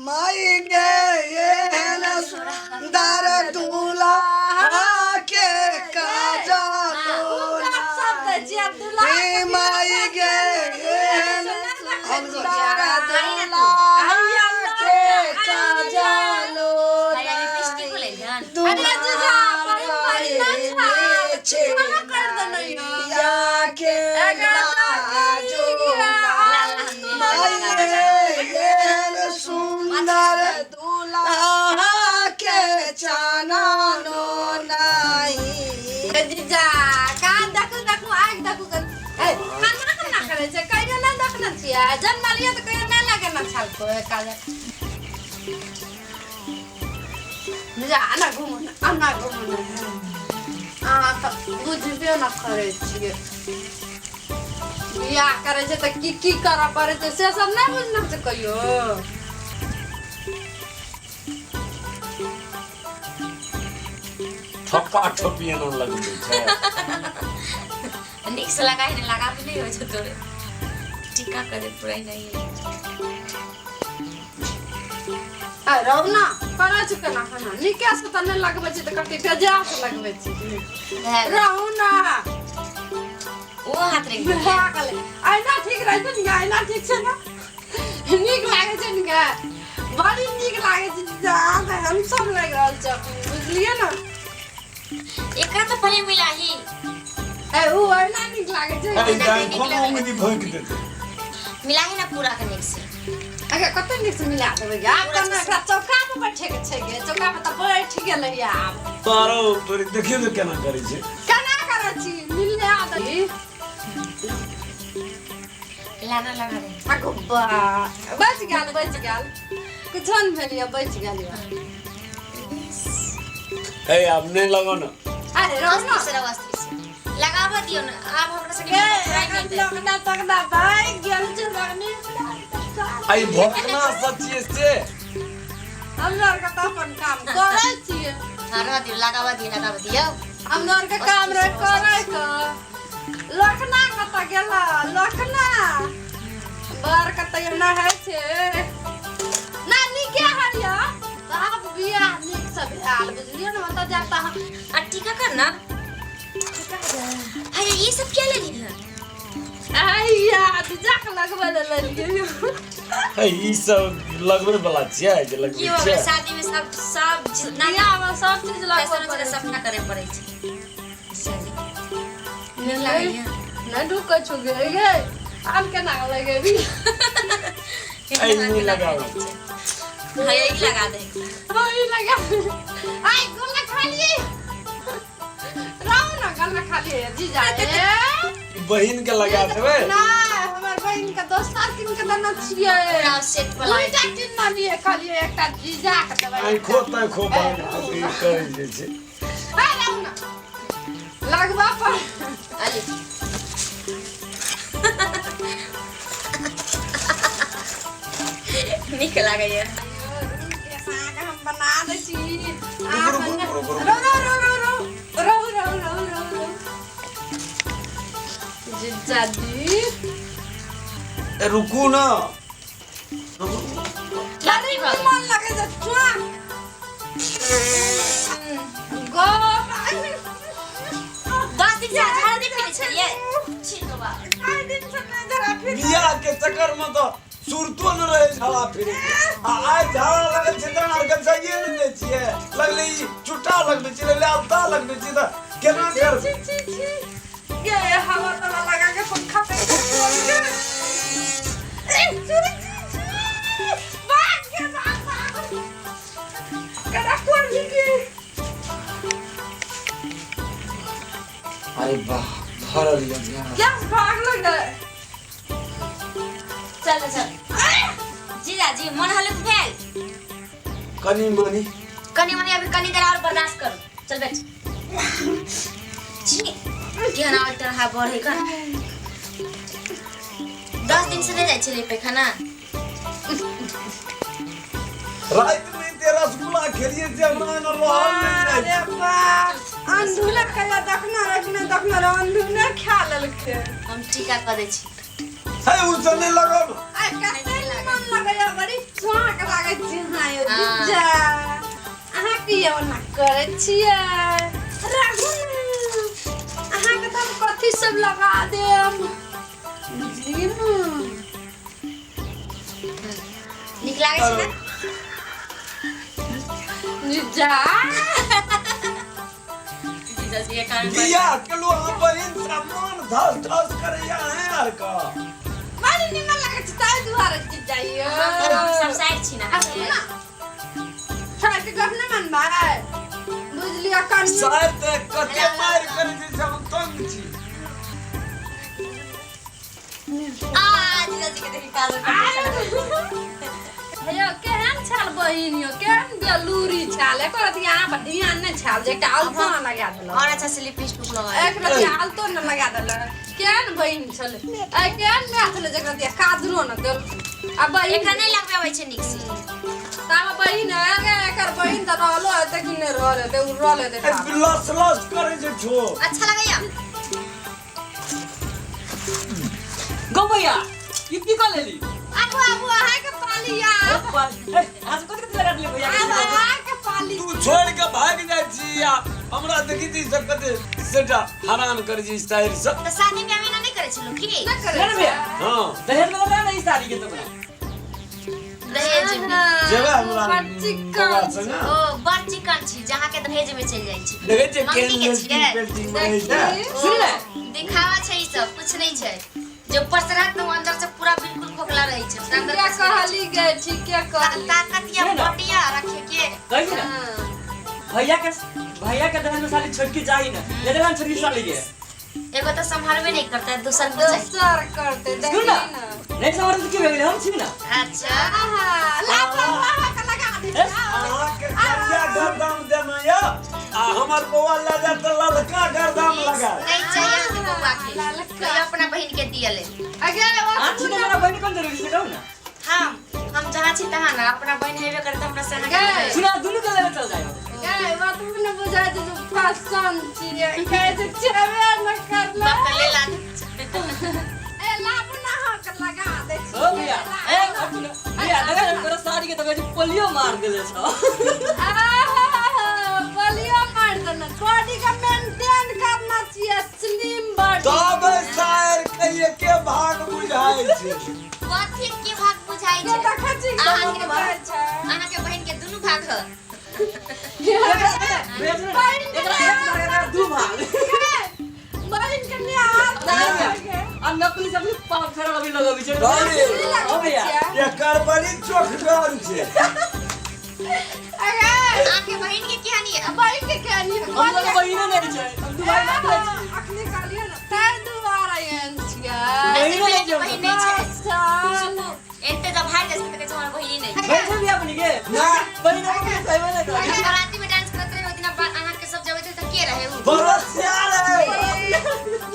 माई गे एहन सुंदर दूल्हा के काजलो हे माई गे एहन सुंदर दूल्हा के काजलो दुल्हा के लाजो माई एहन सुंदर दूल्हा के चाननो नाही। जीजा कान देखू देखू आँखि देखू ए खाना केना करै छै कहियो नहि देखने छियै जन्मलियै तऽ कहियो नहि लगेने छल कोइ काज। जीजा आना घुमू ने आना घुमू ने अहाँ तऽ बुझबे न करै छियै बियाह करै छै तऽ की की करऽ पड़ै छै से सब नहि बुझना छै कहियो। ठोपा ठोपी एना लगबै छै। नीक से लगाई ने लगाबे नहीं होइ छै तोरे टीका करे पूरा नहीं आ रहू ना करै छै केना केना नीके से तऽ नहि लगबै छै तऽ कते बेजा से लगबै छै। रहू ना ओ हाथ रे भए गेलै अहिना ठीक रहै छै ने अहिना ठीक छै ने नीक लागै छै ने गे बड़ी नीक लागै छै जीजा अहाँ हम सब लागि रहल छै अखन बुझलियै ने। एकरा तऽ पहिले मिलाही ए उ अहिना नीक लागै छै। अरे दाइ कोनो उंगली भोंकि देतै। मिलाही ना पूरा के नीक से। अगे कते नीक से मिला देबै गे आब तऽ एकरा चौका पर बैठे के छै गे चौका पर तऽ बैठ गेलै आब। तारो तोरी देखियौ तऽ केना करै छै। केना करै छी मिला दही। लगा लगा दे। अगो बा बच गेल बच गेल कुछो नहि भेल यऽ बच गेल यऽ। ए आब नहि लगो ना। अरे रहू ना। से रहो से लगाबऽ दियौ ने आब हमरा सबके गे पूरा नहि हेतै। लगना तगना भागि गेल छै लगनी। आई भोकना सच्ची से हमरा आरके तऽ अपन काम करै छियै। हाँ रह दियौ लगाबऽ दियौ लगाबऽ दियौ। हमरा आरके काम रहै करै के। लखना कतऽ गेला लखना बर कतऽ एना होइ छै ना नीके होइए आब बियाह नीक से भेल बुझलियै ने ओतऽ जायब तऽ अहाँ आ टीका कर ना। अरे ये सब क्या लेली है? आइया जीजाके लगबै लए लेलियै। हे ई सब लगबै वाला छियै जे की लगबै हो छियै। गेलै शादी में सब सब जितना बियाहमे सब चीज लगबै फैशन पड़ै छै छै। सब ना करे पड़ै छै। नीक लागैया। नहि ढुकै छौ गे गे आब केना लगेबी? ऐ नहि लगाबै। हाँ यही लगा दे। हाँ, ई लगा आइ गोला खा लिए रहू ना गला खा लिए जीजा ए बहिन के लगा देबै। नहि हमर बहिन के दोसर किन के देने छियै। पूरा सेट वाला। दुइटा किन लिए खाली एकटा जीजा के देबै। आँखो ताँखो बंद करै जे छै। ए रहू ना लगबा पर अली नीक लागैया। साग हम बना दै छी। रो रो रो रो रो रो रो रो रो रो जीजाजी ए रुकू ना। बड़ी मन लगे छै चुआ गप 10 दिन से झाड़ा नहीं पीने छलियै। छी तो बा। आइ दिन से नहि जरा फिर बियाह के चक्कर में तो सुरतो न रहे झाड़ा फिरे के। आ आइ झाड़ा लगल छै तऽ आर के जाइए नहि दै छियै। लगले ई चुट्टा लगबै छी लगले अलता लगबै छी तऽ केना छी करबै? छी छी छी गे हवा तवा लगा के पंखा पे ए छी छी छी भाग गे भाग भाग करा कोन गे। अरे वाह भरल यऽ गैस। गैस भाग लगे। चल चल जीजाजी मन हल्लुक भेल? कनी मनी। कनी मनी अभी कनी देर और बर्दाश्त करू। चल बैठ। छी केहन आबै तरह बढ़े का 10 दिन से नहीं जाइ छलियै पैखाना। राति में ते रसगुल्ला खेलिए से हमरा एना रहल नहि जाइ अरे छै। बाप अंधुना कहिया देखना रखने देखना रह अंधुना खा लेलकै। हम टीका कऽ दै छी। हे उ सब नहि लगाउ। आइ कते मन लगैया बड़ी चौक लागै छै। जीजा अहाँ किया ओना करै छियै राखू ने अहाँके तऽ हम कथी सब लगा देब बुझलियै ने नीक लागै छै ने जीजा जीजा जी के कारण बियाह केलु अहाँ बहिन से मन धस धस करैया अहें आर का बड़ निमन लागै छै ताहि दुआरे जीजा यौ हम सब साइड छी ना आ सुन ना साइड के गप नहि मानबै बुझलियै कनियो साइड तऽ कते मारि करै छै से हम तंग छी आ जीजा जी के देखी काजल हेयौ केहन छल बहिन यौ केहन बेलूरी छल एको रति अहाँ पर ध्यान नहि छल जे एकटा अलतो न लगा देलक और अच्छा से लिपस्टिक लगा एक रति अलतो न लगा देलक केहन बहिन छल ऐ केहन माय छल जेकरा दिया काजरो न देल आ बहिन एकरा नहीं लगबे आबै छै नीक से तामे बहिन है गे एकर बहिन तऽ रहलो हेतै कि नहि रहल हेतै उ रहल हेतै ए, लस लस करै छै ठो अच्छा लगैया गो भैया ई की कऽ लेली आबू आबू अहाँके पाली या आज कथी कथी लगा देली भैया आब अहाँके पाली तू छोड़ के भाग जाइ छी आ हमरा देखी छी सब कते सेटा हरान करै छी साइर सब तऽ शादी ब्याह में ना नहीं करै छलु की नहि करै सुन भैया हाँ दहेज में लगा नहीं साड़ी के तोरा दहेज में जेबै हमरा बड़ चिक्कन बौआ संगे? ओ बड़ चिकन छी जहाँ के दहेज में चलि जाइ छी देखै छियै मम्मी केहन के लड़की छियै पेंटिंग बनै छै देखी। सुन ले दिखावा छै ई सब कुछ नहीं छै जे ऊपर से रहत ने वो अंदर से पूरा बिल्कुल खोखला रहै छै ओकरा अंदर ठीके कुछ नहीं कहली गे ठीके छै। कहली ताकत या सुन ना। बटिया रखे के कही ना हाँ। भैया के भैया के दहेज में साली छोटकी जाही ना ले देला छोटकी साली के एगो तो संभालबे नहीं करता है दोसर को चाहिए दोसर करते सुन देखी ना ना नहीं समझ तो की भे गेलै हम छी ना अच्छा आहा लाभ लाभ आहा के लगा दे ए, अहाँके करिया गर्दाम देना यऽ आ हमर बौआ लए जायत तऽ ललका गर्दाम लगा नहीं चाहिए हमके बउआ के ललका। कहियो अपना बहिन के दियले अगे आ छी ना मेरा बहन कौन जरूरी छै कहू ना हम जहाँ छी तहाँ ना अपना बहिन हेबे करते हमरा से अहाँके गए। सुना दुनू के लेने चल जाए गए बात ने बुझाय छै जे फैशन छियै कहै छै छेबे न करला बकले ला ए लाभ ना हा के लगा दे ओ भैया ए और सुन भैया लगा ना तोरा साड़ी के तो पोलियो मार देले छौ आहा बलियो मार देना बॉडी के मेंटेन करना चाहिए स्लिम बॉडी तब साइर के एके भाग बुझाइ छै कथी के भाग बुझाइ के छै देखै छी अहाँके बुझाइ छै अहाँके बहिन के दुनू भाग ह एकरा भैया सुन ना, एकरा एक भाग एकरा दू भाग बहिन के निहार आ नकली सब पाप फेरा अभी लगबी छै अरे। ओ भैया एकर बड़ी चोखगर छै अगे अहाँके बहिन के केहन ये बहिन के केहन हम लोग बहिने नहीं छै हम दू भाई मात्र छी अखनी कहलियै ने ताहि दुआरे एहन छियै बहिने नहीं छै बहिन नहीं छै अच्छा एते जब भाग जाइ छै तऽ कहै छै हमर बहिन नहीं छै बहिन छै बियाह बनी के ना। बहिन के सही में नहीं अगर बाराती में डांस करत रहे ओइ दिना अहाँके सब जबै थे तऽ के रहे उ बरसिया रे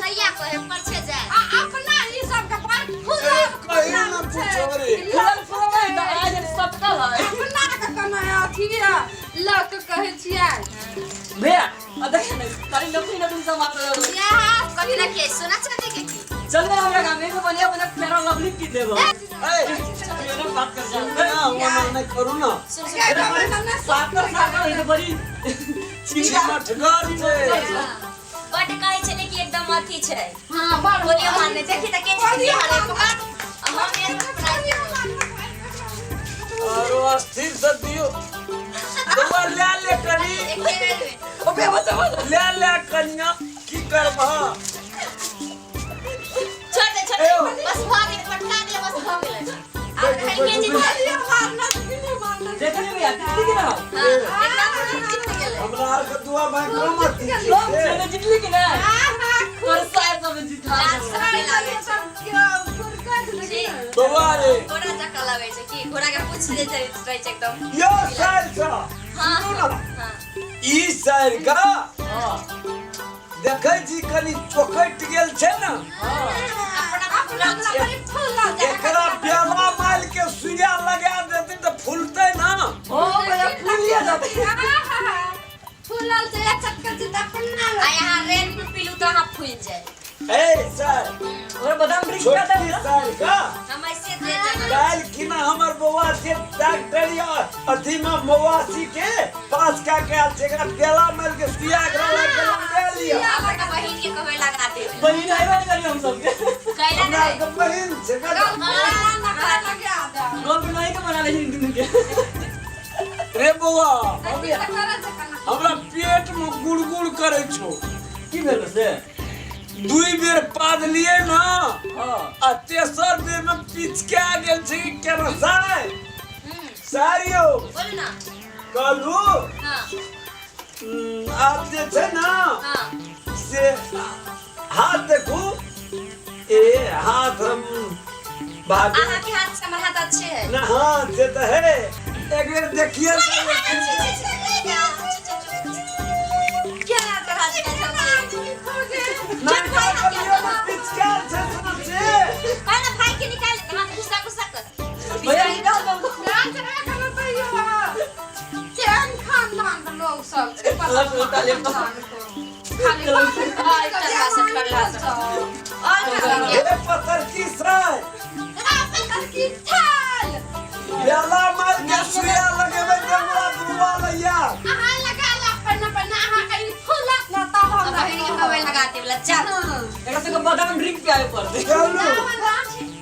भैया कहे परछे जाए आ अपना ई सब के बड़ फुला कहीं ना पूछो रे फुलल फुलल तऽ आज सबका है अपना के कोनो अथी लऽ के कहै छियै भैया आ देख ने तारी नकली नकली सब मात्र यहाँ कथी ना के सोना चांदी के की चल ना हमरा गाँव में एगो बढ़िया बढ़िया फेरा लवली की देबो ए ये ना बात कर जा ना ओना नहि करू ना सुन सुन साकर साकर है बड़ी चिमटगर छै बड कहै छलै कि एकदम अथी छै हाँ बड़ बोलियो मारने देखी तऽ के छै के हारे पकड़ आ हम एक आरो अस्थिर से दियो बौआ ले ले कनी एके बेर में ओ बे बचा बचा ले ले कनिया की करबह छोड़ दे छोड़ दे बस भऽ गेलै पटका दिया बस भऽ गेलै आब खाइ के जीत देख ले भैया जीतली कि ना हां एकदम जीत गेलै हमरा आर के दुआ भाई कम अथी लोग छै चले जीतली कि ना तोर साहब सब जीता बौआ रे घोड़ा जकाँ लगै छै की घोड़ा के पूछ जे छै रहै छै एकदम यो साइर छ हाँ सुनू ना हाँ ई साइर का हां देखै छी कनी चोकटि गेल छै ने अपना अपना एकरा बेला माल के सुइया लगा देतै तऽ फूलतै ना ओ भैया फूलिया जाते फूलल छै चटका छै तऽ अपना आ यहाँ रेल में पीलू तो अहाँ फूल जाए ए सर और बादाम ड्रिंक पिया छोटकी दे साइर का हम ऐसे दे देबै काल्हि खिना हमर बौआ से डॉक्टरी अथी में मवासी के पास कए के आयल छै। एकरा बेला मारि के सुइया एकरा लग के लगबे लिअ। अपन के बहिन के कहबै लगा दे। बहिन आइबे नहि करी हम सबके। कैला हमरा नहि। आरके बहिन छै कतऽ? गप नहीं के बना ले छी दुनू के। रे बौआ, हमरा पेट में गुड़गुड़ करे छौ। की भेल से? दुई बेर पाद लिए ना। हाँ। आ तेसर बेर में पिचका गेल छै कि केना साय सारियो। बोलू ना। कहलू। हाँ। आब जे छै ना। हाँ। से हाथ देखू, ए हाथ हम भागू। अहाँ के हाथ से हमर हाथ अच्छे है। ना, हाँ से तऽ है, एक बेर देखिए। क्या कर हाथ के ना पिचकाल छै सुन छै। पहले भाई के निकाल हाथ, गुस्सा गुस्सा कर। भैया निकाल दो। केहन खानदान के लोग सब छै? खाली और हे पत्थर की साय की थाल बेला मार के सुइया लगेबै तऽ हमरा बुआ लैया। अहाँ लगा ला पहिने, पहिने अहाँ कहीं फूलत ना तब हम बहिन के कहबै लगा दे लज्जा। एकरा सबके बादाम ड्रिंक पियाबे पड़तै। चलू।